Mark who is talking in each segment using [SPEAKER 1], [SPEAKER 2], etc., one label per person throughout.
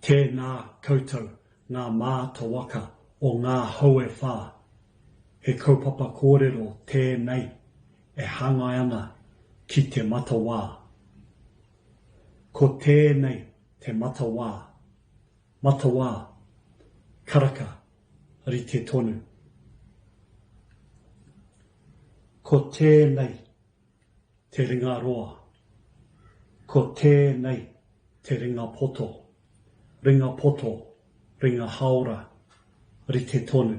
[SPEAKER 1] Tēnā koutou ngā mātawaka o ngā hau e whā, he kaupapa kōrero tēnei e hāngai ana ki te matawā. Ko tēnei te matawā, matawā, karaka, rite tonu. Ko tēnei te ringa roa. Ko tēnei te ringa poto. Ringa poto, ringa hāora, rite tonu.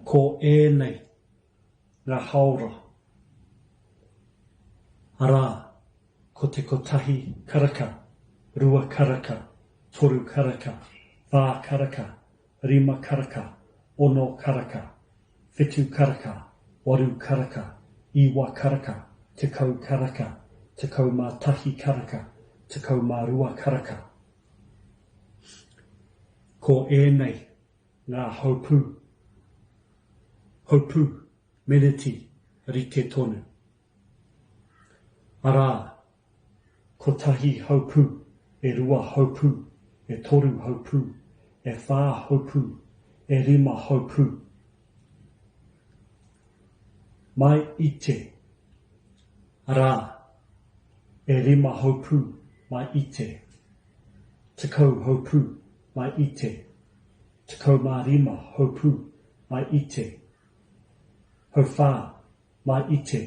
[SPEAKER 1] Ko ēnei ngā hāora. Arā, ko te kotahi karaka, rua karaka, toru karaka, whā karaka, rima karaka, ono karaka, whitu karaka, waru karaka, iwa karaka, tekau karaka, 11 karaka, 12 karaka. Ko ēnei ngā haupū, haupū, meneti rite tonu. Arā, kotahi haupū, e rua haupū, e toru haupū, e whā haupū, e rima haupū. Mai i te, arā, e rima haupū mai i te, 10 haupū mai i te, 15 haupū mai i te, hauwhā Mai i te,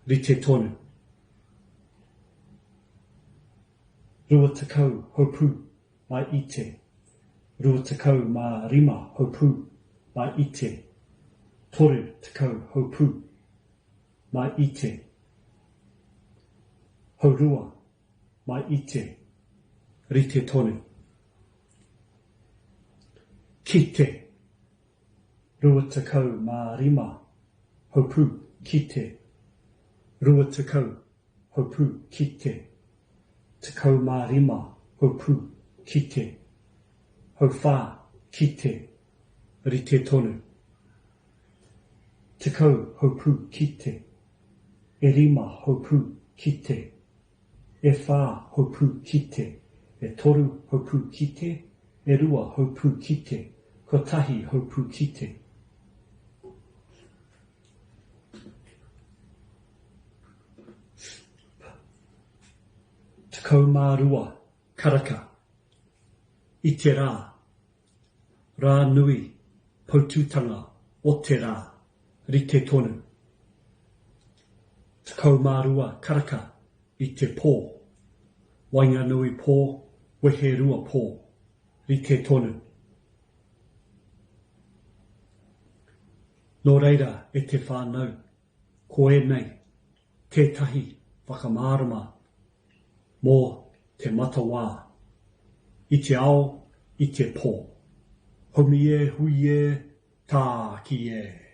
[SPEAKER 1] rite tonu. 20 haupū mai i te, 25 haupū mai i te, 30 haupū mai i te, haurua mai i te, rite tonu. Ki te. 25 haupū ki te, 20 haupū ki te, 15 haupū ki te, hauwhā ki te, rite tonu. 10 haupū ki te, e rima haupū ki te, E whā haupū ki te, e toru haupū ki te, e rua haupū ki te, kotahi haupū ki te. 12 karaka i te rā, rā nui, poutūtanga o te rā, rite tonu. 12 karaka i te pō, waenganui pō, weherua pō, rite tonu. Nō reira e te whānau, ko ēnei tētahi whakamārama mō te matawā i te ao, i te pō. Haumi e, hui e, tāki e!